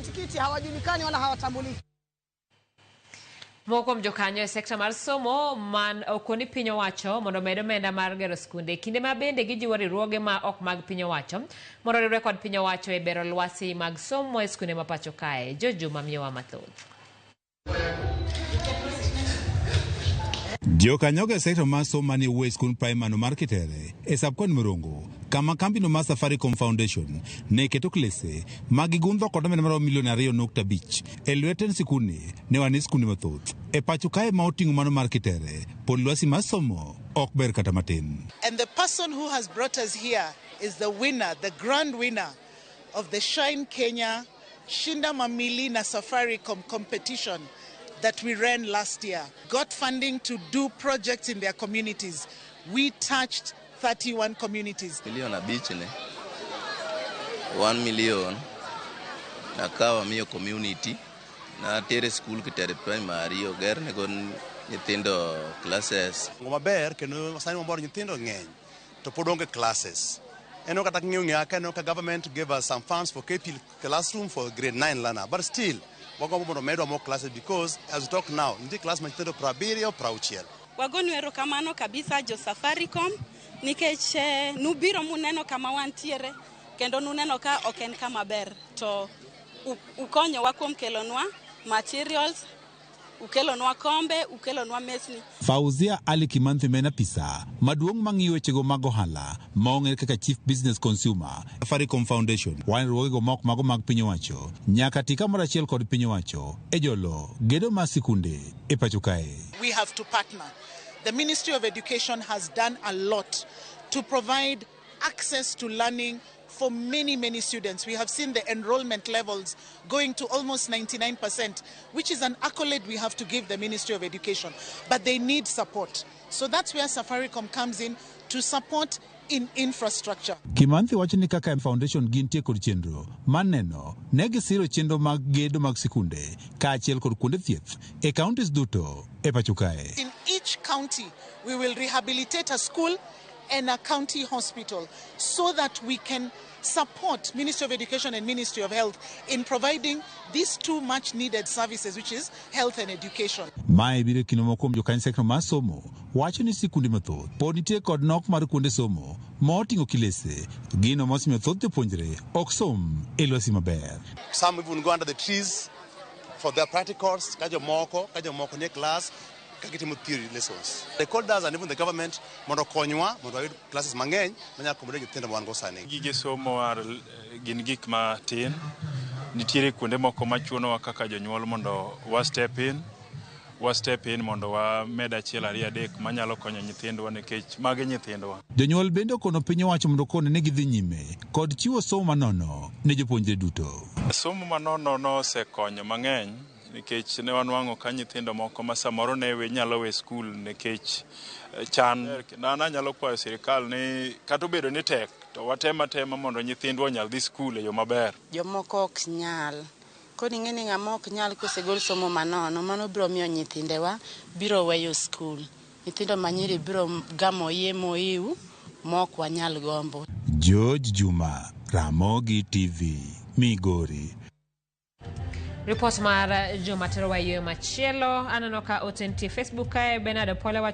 kitikiti hawajulikani wala hawatambuliki. Moko kuom jokanyo e sekta mar somo man okoni piny owacho mondo omed omenda mar gero skunde kinde ma bende gijiwo riwruoge ma ok mag piny owacho mondo oriwre kod piny owacho e bero lwasi mag somo e skunde ma pacho kae. Jojuma miyowa mathoth. Jokanyogo e sekta mar somo manie wuoyo e skund praimar mar Kitere e subkaunti Mirongo kama kambino mar Safaricom Foundation ne keto klese ma gigundho kod omenda maromo milion 2.5 e lwet tend sikundni ne wane skunde mathoth e pacho kae ma oting'o mano mar Kitere pod lwasi mar somo ok ber kata matin. And the person who has brought us here is the winner, the grand winner of the Shine Kenya Shinda Mamili na Safaricom competition that we ran last year. Got funding to do projects in their communities. We touched 31 communities. Milion 5 ne 1 million nakawo amiyo community natere skul Kitere Primary ogernego nyithindo classes. Maber kendo sani wamor nyithindo ng'eny to pod onge classes. En kata ng'iyo ng'iya ka ka government gave us some funds for KP classroom for grade 9 learner, but still wagombo mondo medwa more classes because as we talk now nitie class ma nyithindo 70 60. Wagonu erokamano kabisa jo Safaricom nikech nubiro muneno kama wantiere kendo nuneno ka ok en kama ber to ukonyowa kuom kelonwa materials, ukelonwa kombe, ukelonwa mesni. Fauzia Ali Kimanthi ma en apisa maduong' mang'iyo wechego mag ohala ma ong'ere kaka Chief Business Consumer Safaricom Foundation wan riwruogego ma ok mago mag piny owacho nyaka ti kamoro achiel kod piny owacho e jolo gedo mar sikunde e pacho kae. We have to partner. The Ministry of Education has done a lot to provide access to learning for many, many students. We have seen the enrollment levels going to almost 99%, which is an accolade we have to give the Ministry of Education. But they need support. So that's where Safaricom comes in to support in infrastructure. Kimanthi wacho ni kaka foundation gintie kod chenro mar neno ne gisiro chenro mag gedo mag sikunde kaachiel kod kuonde thieth e counties duto e pacho kae. In each county, we will rehabilitate a school and a county hospital so that we can support Ministry of Education and Ministry of Health in providing these two much needed services, which is health and education. Mae biro e kinde moko kuom jokanyo sekta mar somo wacho ni sikunde mathoth pod nitie kod nok mar kuonde somo ma oting'o kilese gino mosemiyo thoth jopuonjre ok som e lwasi maber. Some even go under the trees for their practicals, ka jomoko nie class ka gitimo theory lessons. They called us and even the government mondo okonywa mondo wayud classes mang'eny manyalo accommodate nyithindo ma wan go sani. Gige somo ar gin gik matin. Nitiere kuonde moko machunowa kaka jonyuol mondo wa step in, wa step in mondo wamed achiel ariyo adek manyalo konyo nyithindwa nikech magi nyithindwa. Jonyuol bende okono piny owacho mondo okone ni gidhi nyime kod chiwo somo manono ne jopuonjre duto. Somo manono nosekonyo mang'eny nikech ne wanwang'o ka nyithindo moko ma samoro ne we nyalo we skul nikech chan. Kendo an anyalo kwayo sirikal ni kata obedo ni tek to watem atema mondo nyithindwa onyal dhi skul e yo maber. Jomoko ok nyal. Koro ing'e ni ng'ama ok nyal kosegol somo manono, mano biro miyo nyithindewa biro weyo skul. Nyithindo manyiri biro gamo iye moiw mok wanyal gombo. George Juma, Ramogi TV, Migori. Ripot mar Juma terowa e yo machielo. Aneno ka ote nitie Facebook kae. Bernard Opole wacho